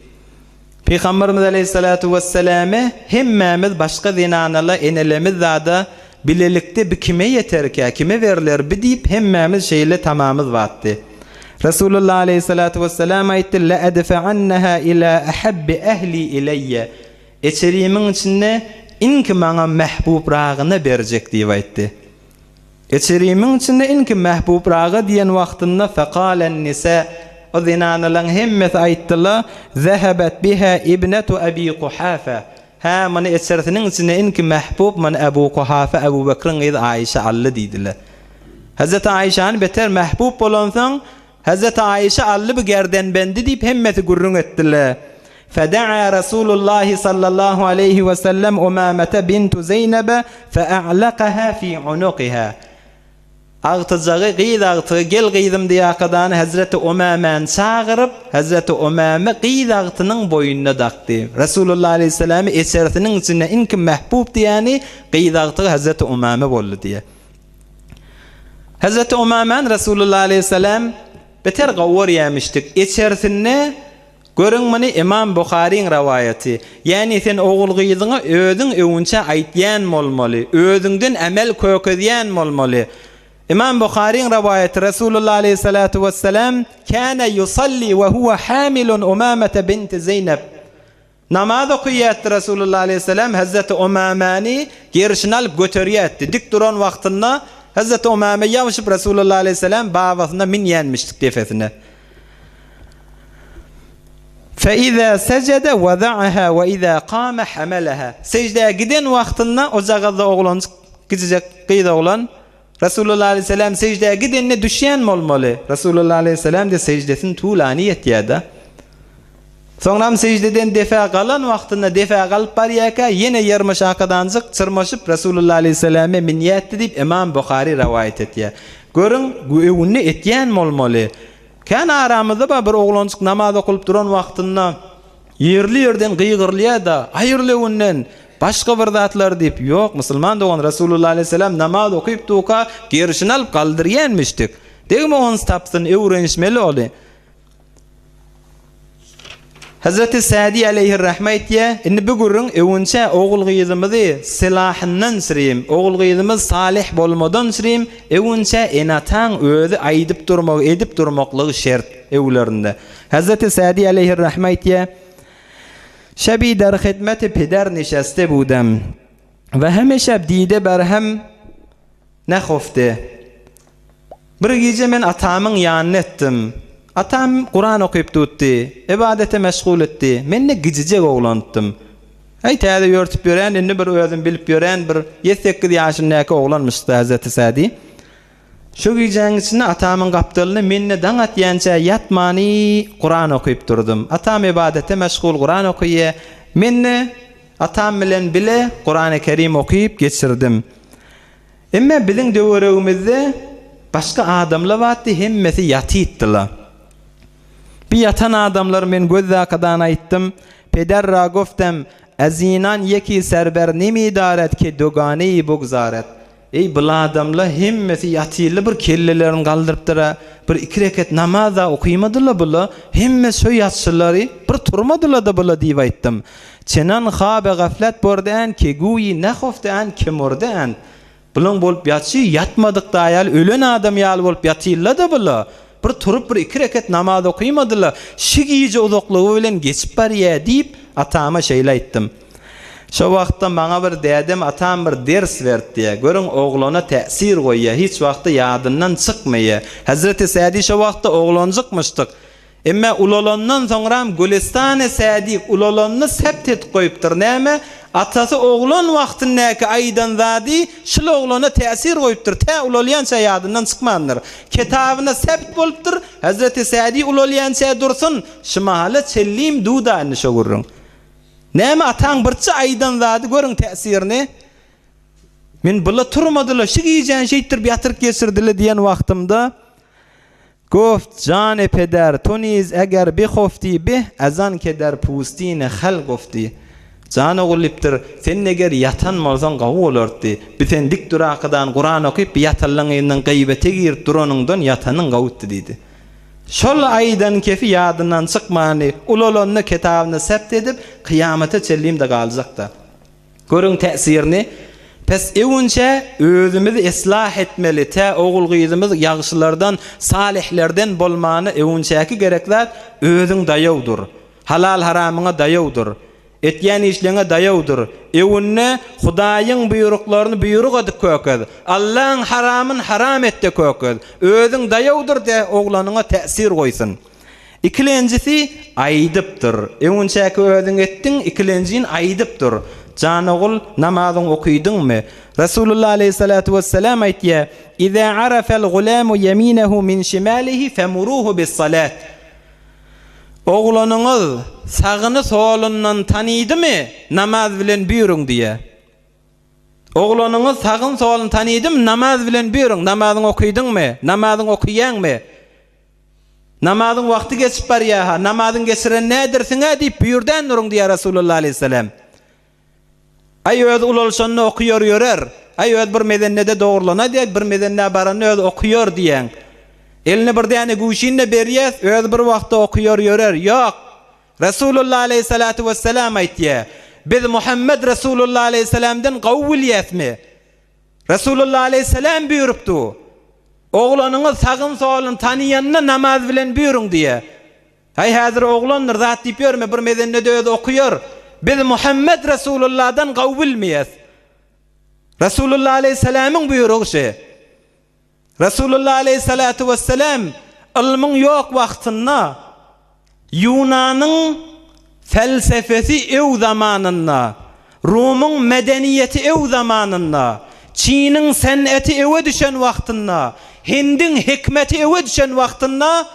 Pygamberimiz aleýhissalatu wesselame hemmämiz başga zenanalar enelerimiz zada. Bilelikde bi kime ýeterkä, kime berler bi diýip hemmämiz şeýle tamamyz batdy. Resulullah aleýhissalatu wessalam aýtdy, Le'edfe'enneha ila ahabbi ehli ileýye. Eçerimiň içinde iňki maňa mähbubragyna berjek diýip aýtdy. Eçerimiň içinde iňki mähbubraga diýen wagtynda fekalen-nisa, o zenanalaň hemmesi aýtdylar, Zehebet biha ibnetu Ebi Kuhafe. Hä, muny eçerisiniň içinde iňki mähbub muny Ebu Kuhafe, Ebu Bekriň gyzy Aişe aldy diýdiler. Hezreti Aişany beter mähbub bolansoň, Hezreti Aişe aldy bu gerdenbendi diýip hemmesi gürrüň etdiler. Feda'a Resulullahi sallallahu aleýhi we sellem Umamete bintu Zeýnebe fe'a'lakaha fi unukiha. Agtyjagy, gyz agtygy, gel gyzym diýakadany Hezreti Umamäni çagyryp, Hezreti Umame gyz agtynyň boýnuna dakdy. Resulullah aleýhissalamy eçerisiniň içinde iň kim mähbub diýýäni gyz agtygy Hezreti Umame boldy diýýär. Hezreti Umamäni Resulullah aleýhissalam beter gowy görýämişdik. Eçerisinde Görüň muny Imam Buharyň rowaýaty. Ýäni sen ogul-gyzyňa özüň öwünçä aýtýan bolmaly, özüňden ämel kökezýän bolmaly. Imam Buharyň rowaýaty Resulullah aleýhissalatu wessalam Käne ýusalli we huwe hamilun Umamete binti Zeýnep. Namaz okaýardy Resulullah aleýhissalam Hezreti Umamäni gerşine alyp göterýärdi. Dik duran wagtynda Hezreti Umame ýabşyp Resulullah aleýhissalam babasyna münýänmişdik depesine. Fe-izâ sejede weza'aha we-izâ kâme hameleha. Seždä giden wagtynda ojagazda oglanjyk, kiçijek gyz oglan Resulullah aleýhissalam seždä gidende düşýän bolmaly. Resulullah aleýhissalam de seždesini tulany ýetýär-de. Soňram seždeden defä galan wagtynda defä galyp barýarka ýene ýermaşakadanjyk çyrmaşyp Resulullah aleýhissalame minýätdi diýip Ymam Buhary rowaýat etýär. Görüň, öwünde etýän bolmaly. Kän aramyzda bar bir oglanjyk namaz okalyp duran wagtynda ýerli-ýerden gygyrylýar-da, Aýryl öwünden, başga bir zatlar diýip. Ýok, musulman dogan Resulullah aleýhissalam namaz okyp durka gerşini alyp galdyrýanmyşdyk. Degme ons tapsyn, öwrenişmeli ony. Hezreti Sädi aleýhirrahme aýtýar, Indi bu gürrüň öwünçä ogul-gyzymyzy sylahyndan süreyim, ogul-gyzymyz salyh bolmadan süreyim, öwünçä ene-ataň özi aýdyp durmagy, edip durmaklygy şert öwlerinde. Hezreti Sädi aleýhirrahme aýtýar, Şebi der hidmeti peder nişeste budem we heme şeb dide berhem Nehofte. Bir gije men atamyň ýanyna etdim. Atam Kuran okyp dutdy, ybadete meşgul etdi. Men-de gijijek oglandytdym. Äý, täze ýörtüp ýören, indi bir özüm bilip ýören bir ýedi-sekiz ýaşyndaky oglanmyşdy Hezreti Sädi. Şo gijäň içinde atamyň gapdalynda men-de daň atýança ýatmany Kuran okyp durdum. Atam ybadete meşgul Kuran okyýa. Men-de atam bilen bile Kurany Kerim okyp geçirdim. Emme biziň döweregimizde başga adamla batdy hemmesi ýatytdyla. Bi ýatan adamlar men gözdakadan aýtdym, Peder ra goftem, Ezinan ýeki serber nemidaret ki doganeýi bugzaret. Eý bil adamla hemmesi ýatyly bir kellelerini galdyrypdyra, bir iki reket namaz-a okymadyla bula, hemme şo ýatşylary bir turmadyla-da bula diýip aýtdym. Çenan habe gaflet borde än ke guýy nehofte än ke morde än. Bulaň bolup ýatyşy ýatmadyk da ýaly ölen adam ýaly bolup ýatylla-da bula. Bir turup bir iki reket namaz okymadyla, şi gije uzaklygy bilen geçip barýa diýip atama şeýle aýtdym. Şo wagtda maňa bir dädem atam bir ders beripdi. Görüň oglana täsir goýýa hiç wagtda ýadyndan çykmaýa. Hezreti Sädi şo wagtda oglanjykmyşdyk. Emme ulalandan soňram Gülistany Sädik ulalanyny sept edip goýupdyr. Näme? Atasy oglan wagtyndaky aýdan zady şul oglana täsir goýupdyr. Tä ulalýança ýadyndan çykmandyr. Kitabyna sept bolupdyr. Hezreti Sädi ulalýança dursun, şu mahala çellim duda indi şo gürrüň. Näme ataň birçe aýdan zady görüň täsirini. Men bula turmadyla şu gijäni şeýtdirip ýatyryp geçirdile diýen wagtymda Goft, Jany peder, tu niz eger bihofti bih ezan keder pustine hal gofti. Jan ogul diýipdir, sen eger ýatan bolsaň gowy bolardy. Bi sen dik durakydan Kuran okyp bi ýatanlaň yzyndan gyýbete girip duranyňdan ýatanyň gowudy diýdi. Şol aýdan kefi ýadyndan çykmany, ulalanda kitabyna sept edip, kyýamata çenlim-de galjakda. Görüň täsirini. Pes öwünçä özümizi eslah etmeli, tä ogul-gyzymyz ýagşylardan, salyhlerden bolmany öwünçäki gerek zat özüň daýaw dur. Halal-haramyňa daýaw dur. Etýän işleňe daýaw dur. Öwünde Hudaýyň buýruklaryny buýruk edip kökez. Allaň haramyn haram et-de kökez. Özüň daýaw dur de oglanyňa täsir goýsun. Ikilenjisi aýdyp dur. Öňünçäki özüň etdiň, ikilenjin aýdyp dur. Jan ogul, namazyň okydyňmy? Resulullah aleýhissalatu wessalam aýtýar, Iza arafal gulamu ýeminehu min şimalihi femuruhu bis-salat. Oglanyňyz sagyny solundan tanydymy, namaz bilen buýruň diýýär. Oglanyňyz sagyn-soluny tanydymy, namaz bilen buýruň. Namazyňy okydyňmy? Namazyňy okyýaňmy? Namazyň wagty geçip barýa-ha, namazyň geçiren nädirsiň-ä diýip buýurdän duruň diýýär Resulullah aleýhissalam. Aý özi ulalşanda okuýar ýörer. Aý özi bir mezennede dogrulana diýýär, bir mezennä baranda özi okuýar diýýäň. Eline bir däne güwşin-de berýäs, özi bir wagtda okuýar ýörer. Ýok! Resulullah aleýhissalatu wessalam aýtýar, Biz Muhammet Resulullah aleýhissalamdan gowy bilýäsmi? Resulullah aleýhissalam buýrupdy. Oglanyňyz sagyn-solun tanyýanda namaz bilen buýruň diýýär. Haý häzir oglandyr zat diýip ýörme bir mezennede özi okuýar. Biz Muhammet Resulullahdan gowy bilmeýäs. Resulullah aleýhissalamyň buýrugy şe. Resulullah aleýhissalatu wessalam ylmyň ýok wagtynda Ýunanyň felsefesi öw zamanynda, Rumyň medeniýeti öw zamanynda, Çiniň seneti öwe düşen wagtynda, Hindiň hikmeti öwe düşen wagtynda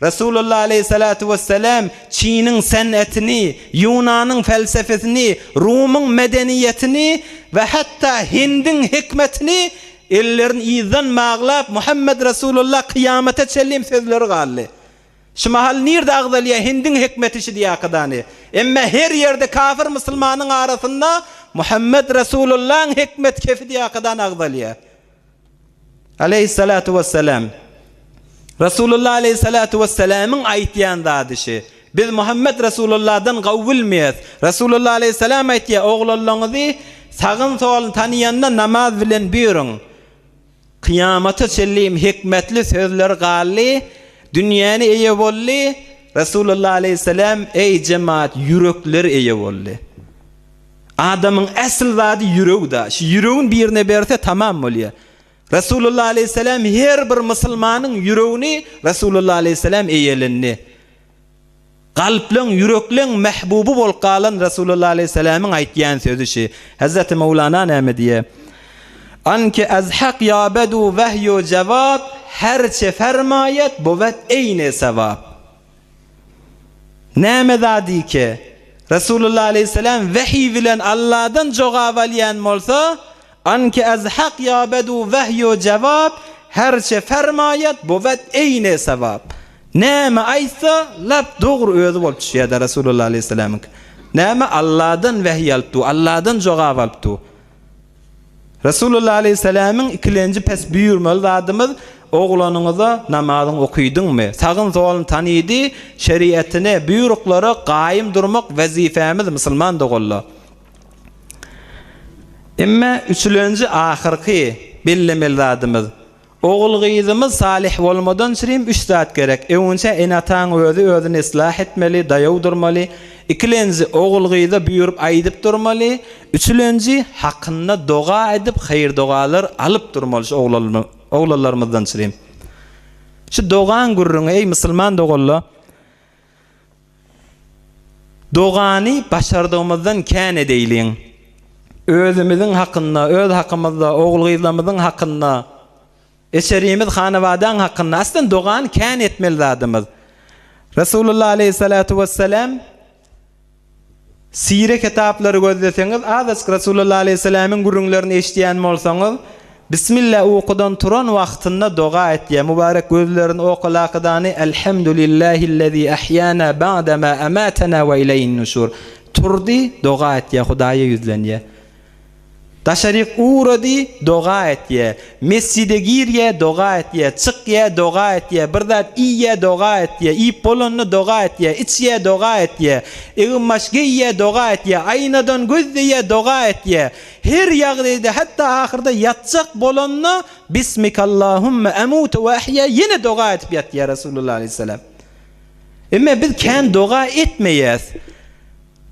Resulullah aleýhissalatu wessalam Çiniň senetini, Ýunanyň felsefesini, Rumyň medeniýetini we hatda Hindiň hikmetini ellerini yzdan baglap Muhammed Resulullah kyýamata çenlim sözleri galdy. Şu mahal nirde agzalýar Hindiň hikmeti şi diýakydany. Emme her ýerde kafir musulmanyň arasynda Muhammed Resulullaň hikmet kefi diýakydan agzalýar. Aleýhissalatu wessalam. Resulullah aleýhissalatu wessalamyň aýtýan zady şi. Biz Muhammed Resulullahdan gowy bilmeýäs. Resulullah aleýhissalam aýtýar, oglanlaryňyzy sagyn solun tanyýanda namaz bilen buýruň. Kyýamata çenli hikmetli sözler galdy, dünýäni eýe boldy, Resulullah aleýhissalam, Eý jemaat, ýürekler eýe boldy. Adamyň äsl zady ýüregi-da. Şu ýüregini birine berse tamam bolýar. Resulullah aleýhissalam her bir musulmanyň ýüregini Resulullah aleýhissalam eýelendi. Kalplaň, ýürekleň mähbuby bolup galan Resulullah aleýhissalamyň aýtýan sözi şi. Hezreti Mewlana näme diýýär? Anki ez hak ýabedu wehýu jewab, herçe fermaýet buwet eýne sewap. Näme zadyke? Resulullah aleýhissalam wehiý bilen Alladan jogap alýan bolsa, Anki ez hak ýabedu wehýu jewap, herçe fermaýet buwet eýne sewap. Näme aýtsa, lap dogry özi bolup düşýärdi Resulullah aleýhissalamyňky. Näme Alladan wehiý alyp dur, Alladan jogap alyp dur. Resulullah aleýhissalamyň ikilenji pes buýurmaly zadymyz oglanyňyza namazyň okydyňmy? Sagyn solun tanydy, şeriatine, buýruklara gaýym durmak wezifämiz musulman doganlar. Emme üçülenji ahyrky bellemeli zadymyz Ogul-gyzymyz salyh bolmadan çürim üç zat gerek, öňünçä ene-ataň özi özüni yslah etmeli, daýaw durmaly, ikilenji, ogul-gyza buýrup aýdyp durmaly, üçülenji, hakynda doga edip haýyr-dogalar alyp durmaly şu oglanlarymyzdan çürim. Şu dogaň gürrüňi eý musulman doganlar! Dogany başardygymyzdan kän edeýliň. Özümiziň hakynda, öz hakymyzda, ogul-gyzlarymyzyň hakynda, eşerimiz, hanabadaň hakynda aslynda dogany kän etmeli zadymyz. Resulullah aleýhissalatu wessalam Sire kitaplary gözleseňiz, azajyk Resulullah aleýhissalamyň gürrüňlerini eşidýän bolsaňyz, Bismillah ukudan turan wagtynda doga etýär, mübarek gözlerini okalakydany Elhamdulillahillezî ahýana ba'dema ematena we ileýhin nuşur. Turdy, doga etýär, Hudaýa ýüzlenýär. Daşaryk ugrady, doga etýä. Mesjide girýä, doga etýä, çykýa, doga etýä, bir zat iýýä, doga etýä, iýip bolanda doga etýä, içýä, doga etýä, eginbaş geýýä, doga etýä, aýnadan gözleýä, doga etýä. Her ýagdaýda, hatda ahyrda ýatjak bolanda, Bismikallahumma emutu we ahýa ýene doga edip ýatýar Resulullah aleýhissalam. Emma biz kän doga etmeýäs.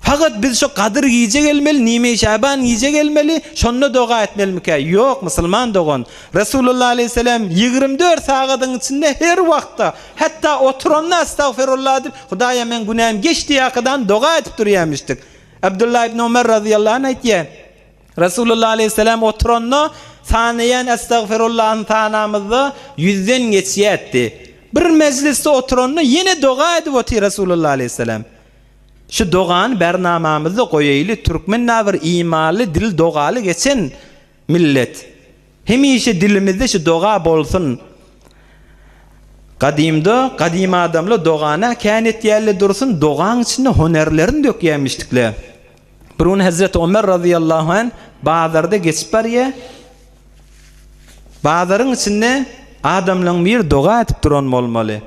Fakat biz şu Gadyr gije gelmeli, Nime-i Şaban gije gelmeli, şonda doga etmelimikä? Ýok, musulman dogan. Resulullah aleýhissalam 24 sagadyň içinde her wagtda, hatda oturanda Estagfirullah diýip, Hudaýa meň günäm geç diýýärkadan doga edip durýarmyşdyk. Abdullah ibn Ömer razyýallahu anh aýtýar, Resulullah aleýhissalam oturanda sanaýan Estagfirullahyny sanamyzda ýüzden geçýärdi. Bir mejlisde oturanda ýene doga edip otyr Resulullah aleýhissalam. Şu dogany bernamamyzda goýaýly türkmen na bir imanly dil dogaly geçen millet. Hemişe dilimizde şu doga bolsun. Gadymda gadym adamlar dogana kän etýärler dursun dogaň içinde honerlerini dökýärmişdikler. Bir gün Hezreti Ömer razyýallahu anh bazarda geçip barýar. Bazaryň içinde adamlaryň biri doga edip duran bolmaly.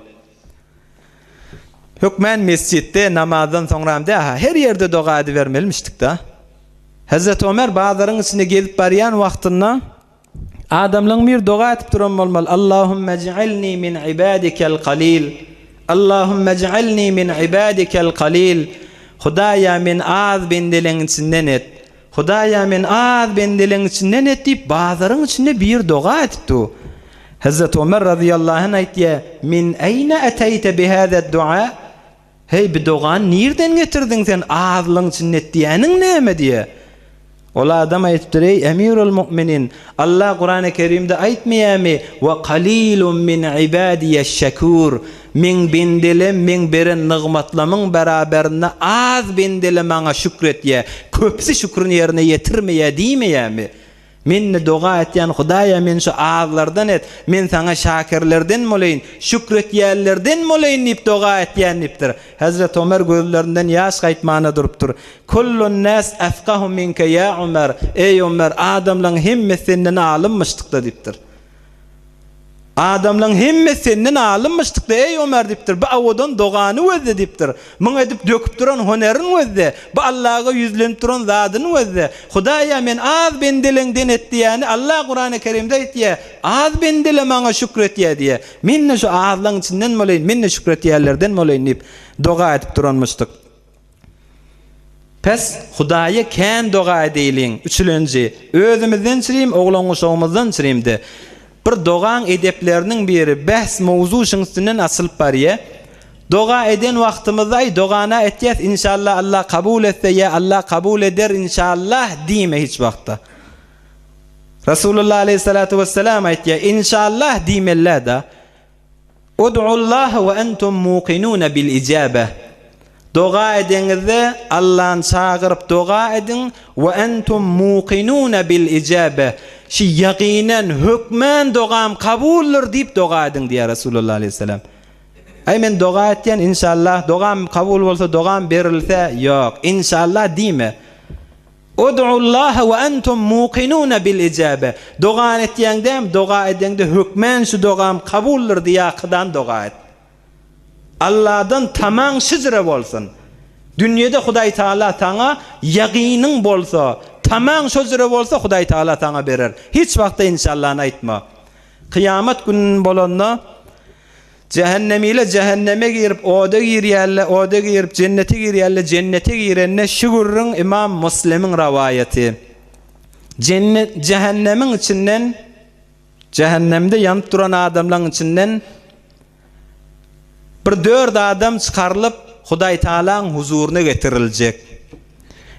Hökmän mesjitde namazdan soňram dä-ha, her ýerde doga edibermelimişdik-da. Hezreti Ömer bazaryň içinde gezip barýan wagtynda adamlaryň biri doga edip duran bolmaly, Allahümme ij'alni min ibadikel kalil. Allahümme ij'alni min ibadikel kalil. Hudaýa meni az bendeleň içinden et. Hudaýa meni az bendeleň içinden et diýip bazaryň içinde bir doga edip dur. Hezreti Ömer razyýallahu anh aýtýar, Min eýne eteýte bihäzed dua? Heý, bi dogany nirden getirdiň sen, azlygyň içinde et diýýäniň näme diýýär. Ol adam aýdypdyr, Eý, Emirul Mu'minin, Allah Kurany Kerimde aýtmaýarmy, Wa kalilun min ibadiýeş-şekur, Meň bendelem meň beren nygmatlamyň beraberinde az bendele maňa şükretýär, köpüsi şükrüni ýerine ýetirmeýär diýmeýärmi? Men-de doga etýän Hudaýa meni şu azlardan et, men saňa şakirlerden boleýin, şükretýänlerden boleýin diýip doga etýän diýipdir. Hezreti Ömer gözlerinden ýaş gaýtmana durupdyr. Kullun-nas efkahu minke ýa Ömer, Eý Ömer, adamlaryň hemmesi senden alymmyşdykda diýipdir. Adamlaň hemmesi senden alynmyşdykda, eý Ömer diýipdir, bu owadan dogany gözle diýipdir. Muň edip döküp duran honerin gözle, bu Allaga ýüzlenip duran zadyny gözle. Hudaýa men az bendeleňden et diýýäni Allah Kurany Kerimde aýtýa, az bendele maňa şükretýä diýýä. Men-de şu azlaň içinden bolaýyn, men-de şükretýänlerden bolaýyn diýip doga edip duranmyşdyk. Pes, Hudaýa kän doga edeýliň, üçülenji, özümizden çirim, oglan-uşagymyzdan çirimde. Bir dogaň edepleriniň biri, bähs mowzu şuň üstünden açylyp barýa. Doga eden wagtymyzda aý dogana etýäs, inşallah Allah kabul etse ýa Allah kabul eder inşallah diýme hiç wagtda. Rasulullah aleýhissalatu wessalam aýtýa, inşallah diýmelä-da. Ud'ullaha we entum muqinuna bil ijabeh. Doga edeňizde Allany çagyryp doga ediň, we entum muqinuna bil ijabeh. Şi ýagynan, hökmän dogam kabuldyr diýip doga ediň diýýär Resulullah aleýhissalam. Aý men doga etýän inşallah dogam kabul bolsa dogam berilse ýok inşallah diýme. Ud'ullaha we entum muqinuna bil ijabe. Dogany etýäňdäm, doga edeňde hökmän şu dogam kabuldyr diýakydan doga et. Alladan tamaň şyjra bolsun. Dünýede Hudaý Taala saňa ýagynyň bolsa, tamaň şo jüre bolsa Hudaý Taala saňa berer. Hiç wagtda inşallany aýtma. Kyýamat gün bolanda Jähennemile jähenneme girip, oda girýärler, oda girip, jennete girýärler, jennete girende şu gürrüň Imam Muslimiň rowaýaty. Jennet jähennemiň içinden jähennemde ýanyp duran adamlaryň içinden bir dört adam çykarylyp Hudaý Taalaň huzuryna getiriljek.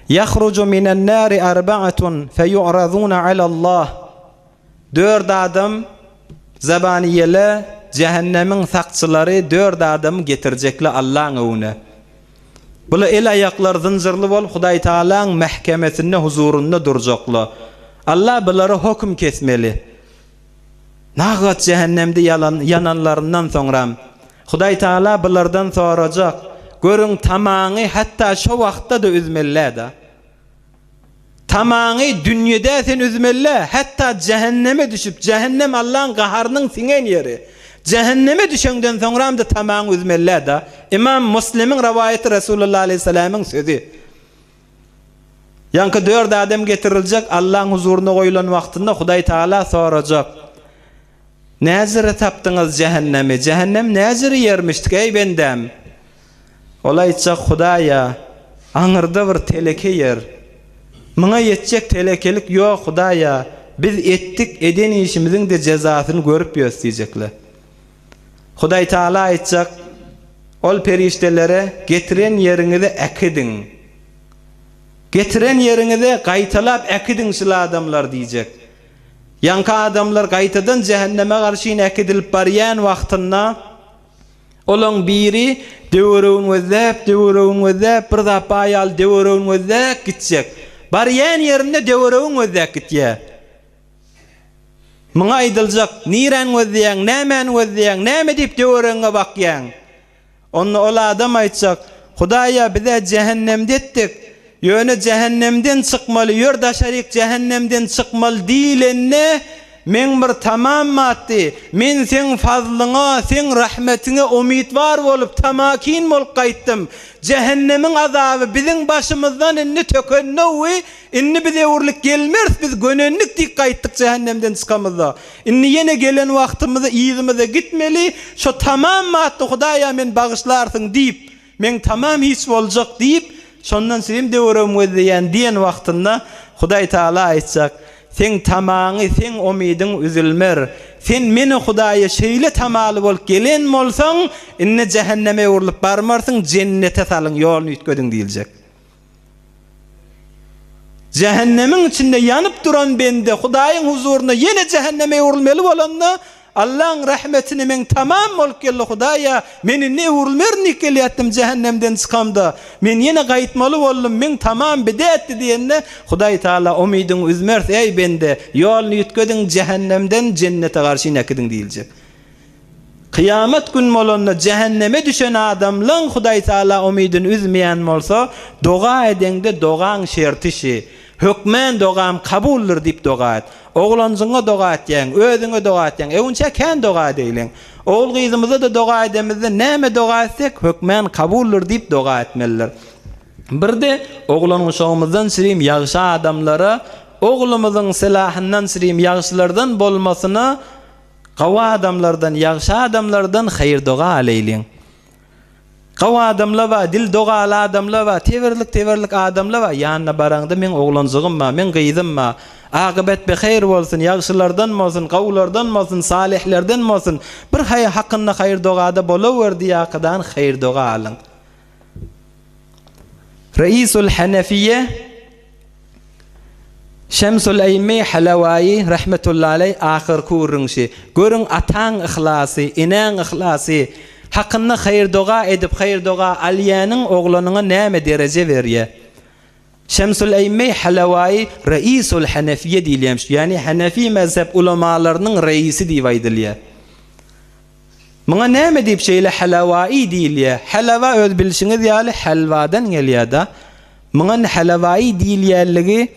Ýahruju minen nari arba'atun feýu'razuna alallah. Dört adam Zabaniýele jähennemiň sakçylary dört adamy getirjekle Allaň öňüne. Bula el-aýaklary zynjyrly bolup Hudaýtagalaň mähkemesinde huzurynda durjakla. Alla bulara höküm kesmeli. Nagat jähennemde ýalan ýananlaryndan soňram Hudaýtagala bulardan sorajak, Görüň tamaňy hatda şo wagtda-da üzmeli-dä. Tamaňy dünýede sen üzmeli, hatda jähenneme düşüp, jähennem Allaň gaharynyň siňen ýeri. Jähenneme düşeňden soňram-da tamaňy üzmeli-dä. Ymam Muslimiň rowaýaty Resulullah aleýhissalamyň sözi. Ýaňky dört adam getiriljek Allaň huzuryna goýulan wagtynda Hudaý Tagala sorajak. Näzire tapdyňyz jähennemi? Jähennem näzire ýermişdik, eý bendäm? Ol aýtjak, Hudaý-a, aňyrda bir teleke ýer. Muňa ýetjek telekelik ýok, Hudaý-a, biz etdik, eden işimiziň-de jezasyny görüp ýörüs diýjekler. Hudaýtagala aýtjak, Ol perişdelere, Getiren ýeriňize äkidiň. Getiren ýeriňize gaýtalap äkidiň şul adamlary diýjek. Ýaňky adamlar gaýtadan jähenneme garşyn äkidilip barýan wagtynda, olaň biri döweregini gözläp, döweregini gözläp, bir zat bar ýaly döweregini gözläp gitjek. Barýan ýerinde döweregini gözläp gitýär. Muňa aýdyljak, Niräni gözleýäň, nämäni gözleýäň, näme diýip döweregiňe bakýaň? Onda ol adam aýtjak, Hudaý-a biz-ä jähennemde etdik, ýöne jähennemden çykmaly, ýör daşaryk jähennemden çykmaly diýlende, meň bir tamam batdy, men seň fazlyňa, seň rahmetiňe umytwar bolup, tamakin bolup gaýtdym. Jähennemiň azaby biziň başymyzdan indi tökennowy, indi biz öwrülip gelmeris, biz gönendik diýip gaýtdyk jähennemden çykamyzda. Indi ýene gelen wagtymyzda yzymyza gitmeli, şo tamam batdy Hudaýa men bagyşlarsyň diýip, meň tamam hiç boljak diýip, şondan sizem döweregimi gözleýän diýen wagtynda Hudaý Tagala aýtjak, Seň tamaňy, seň umydyň üzülmer. Sen meni Hudaýa şeýle tamaly bolup gelen bolsaň, indi jähenneme öwrülip barmarsyň, jennete salyň, ýoluny üýtgediň diýiljek. Jähennemiň içinde ýanyp duran bende Hudaýyň huzurynda ýene jähenneme öwrülmeli bolanda, Allaň rahmetine meň tamam bolup geldi, Hudaý-a, men indi öwrülmerin diýip gelýärdim jähennemden çykamda, men ýene gaýtmaly boldum, meň tamam bidätdi diýende, Hudaý Tagala umydyňy üzmeris, eý bende, ýoluny üýtgediň, jähennemden jennete garşy äkidiň diýiljek. Kyýamat gün bolanda jähenneme düşen adamlaň Hudaý Tagala umydyny üzmeýän bolsa, doga edeňde dogaň şerti şi, Hökmän dogam kabuldyr diýip doga et. Oglanjyňa doga etýäň, özüňe doga etýäň, öwünçä kän doga edeýliň. Ogul-gyzymyza-da doga edemizde näme doga etsek, hökmän kabuldyr diýip doga etmelidir. Bir-de oglan-uşagymyzdan çirim ýagşy adamlara, oglumyzyň sylahyndan çirim ýagşylardan bolmasyna Gowy adamlardan, ýagşy adamlardan haýyr-doga aleýliň. Gowy adamlar bar, dil dogaly adamlar bar, tebirlik-tebirlik adamlar bar, ýanyna baraňda meň oglanjygym bar, meň gyzym bar, akybet behaýr bolsun, ýagşylardan bolsun, gowulardan bolsun, salyhlerden bolsun, bir haý hakynda haýyr-dogada bolawer diýakadan haýyr-doga alyň. Reýisul Hanefiýe Şemsul Eýme Halawaýy rahmetullahi aleý ahyrky gürrüňşi. Görüň ataň yhlasy, enäň yhlasy hakynda haýyr-doga edip haýyr-doga alýanyň oglanyňa näme dereje berýä. Şemsul Eýme Halawaýy Reýisul Hanefiýe diýilýämiş. Ýagny Hanefi mezhep ulamalarynyň reýisi diýip aýdylýar. Muňa näme diýip şeýle halawaýy diýilýär? Halawa öz bilşiňiz ýaly halwadan gelýär-da. Muňa halawaýy diýilýänligi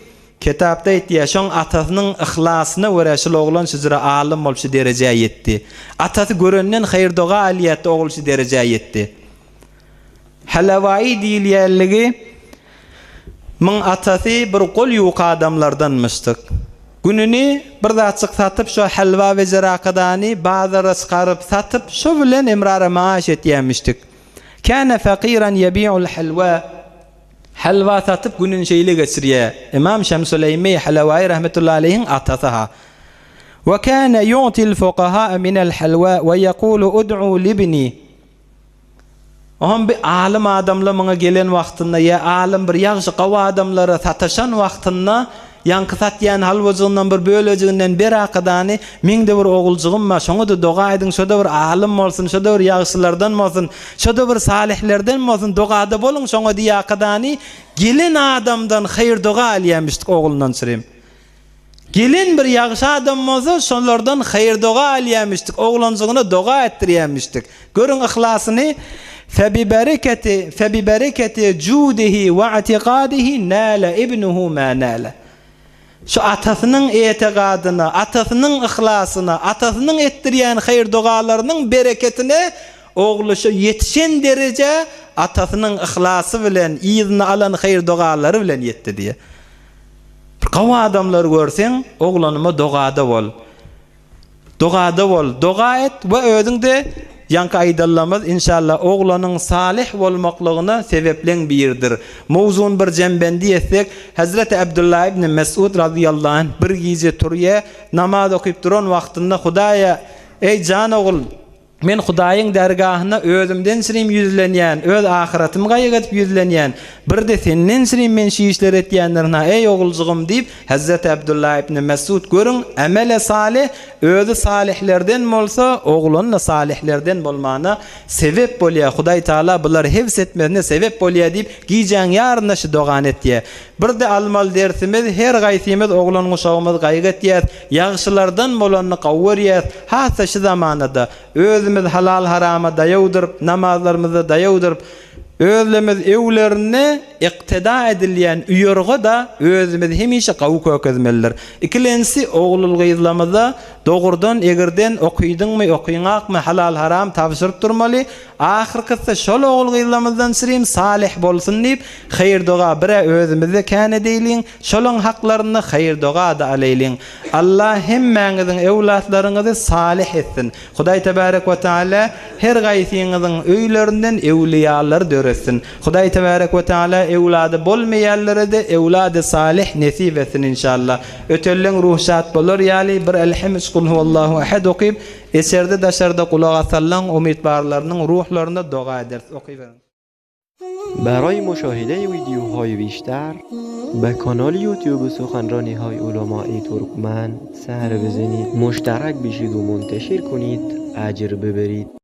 kitapda aýtýar, şoň atasynyň yhlasyna görä şul oglan şujra alym bolup şu derejä ýetdi. Atasy görenden haýyr-doga alýardy ogul şu derejä ýetdi. Halawaýy diýilýänligi Muň atasy bir gol ýuka adamlardanmyşdyk. Gününi bir zatjyk satyp şo halwa wejerakadany bazara çykaryp satyp şo bilen emrara maaş etýämişdik. Käne fakiran ýebi'ul halwa Halwa satyp gününi şeýle geçirýä. Ymam Şemsuleými Halawaýy rahmetullahi aleýhiň atasy ha. We käne ýu'til fukahaa minel halwa we ýekulu ud'u libni Oňam bir alym adamlar muňa gelen wagtynda ýa alym bir ýagşy gowy adamlara sataşan wagtynda ýaňky satýan halwajygyndan bir bölejiginden ber akadany, meň-de bir oguljygym bar, şoňa-da doga ediň, şo-da bir alym bolsun, şo-da bir ýagşylardan bolsun, şo-da bir salyhlerden bolsun, dogada boluň şoňa diý akadany, gelen adamdan haýyr-doga alýamişdik oglundan çyrim. Gelen bir ýagşy adam bolsa, şolardan haýyr-doga alýamişdik, oglanjygyna doga etdirýämişdik. Görüň yhlasyny, Febibereketi febibereketi judihi we i'tikadihi nale ibnuhu ma nale. Şu atasynyň etigadyna, atasynyň yhlasyna, atasynyň etdirýän haýyr-dogalarynyň bereketine ogly şu ýetişen derejä atasynyň yhlasy bilen, yzyna alan haýyr-dogalary bilen ýetdi diýýär. Bir gowy adamlary görseň, oglanyma dogada bol. Dogada bol, doga et we özüň-de ýaňky aýdanlarymyz inşallah oglanyň salyh bolmaklygyna sebepleň biridir. Mowzuny bir jembendi etsek, Hezreti Abdullah ibn Mesud razyýallahu anh bir gije turýa, namaz okyp duran wagtynda Hudaýa, Eý jan ogul, Men Hudaýyň dergahyna özümden çynym ýüzlenýän, öz ahyratymy gaýgy edip ýüzlenýän. Bir-de senden çynym men şu işleri etýändirin-ha, eý, oguljygym diýip, Hezreti Abdulla ibn Mesud, görüň, emele salyh, özi salyhlerden bolsa, oglany-da salyhlerden bolmagyna sebep bolýar, Hudaý Tagala bulary hebs etmesine sebep bolýar diýip, gijäň ýarynda şu dogany etýär. Bir-de almaly dersimiz, her gaýsymyz oglan-guşagymyzy gaýgy etýäs, Ýagşylardan bolanyny gowy görýäs, has-da şu zamanada, özümiz halal-harama daýawdyryp, namazlarymyzda daýawdyryp, özlemiz öwlerinde iktida edilýän uýurga-da özümizi hemişe gowy kökezmelidir. Ikilensi oglul-gyzlamyza dogrudan, egirden, okydyňmy, okyňakmy, halal-haram tabşyryp durmaly, ahyrkysy şol ogul-gyzlamyzdan çyrim salyh bolsun diýip, haýyr-doga bir-ä özümizde kän edeýliň, Şolaň haklarynda haýyr-doga-da alaýlyň. Allah hemmäňiziň öwlatlaryňyzy salyh etsin. Hudaý Tebärek we Teala her gaýsyňyzyň öýlerinden öwliýalar döretsin. Hudaý Tebärek we Teala öwlady bolmaýanlara-da öwlady salyh nesip etsin inşallah. Ötenleň ruhy şat bolar ýaly bir Elhem üç Kulhuwallahu Ehad okyp, içerde daşarda gulak asanlaň umytbarlarynyň ruhlaryna doga ederis. Okyberiň. برای مشاهده ویدیوهای بیشتر به کانال یوتیوب سخنرانی های علمای ترکمن سر بزنید مشترک بشید و منتشر کنید اجر ببرید.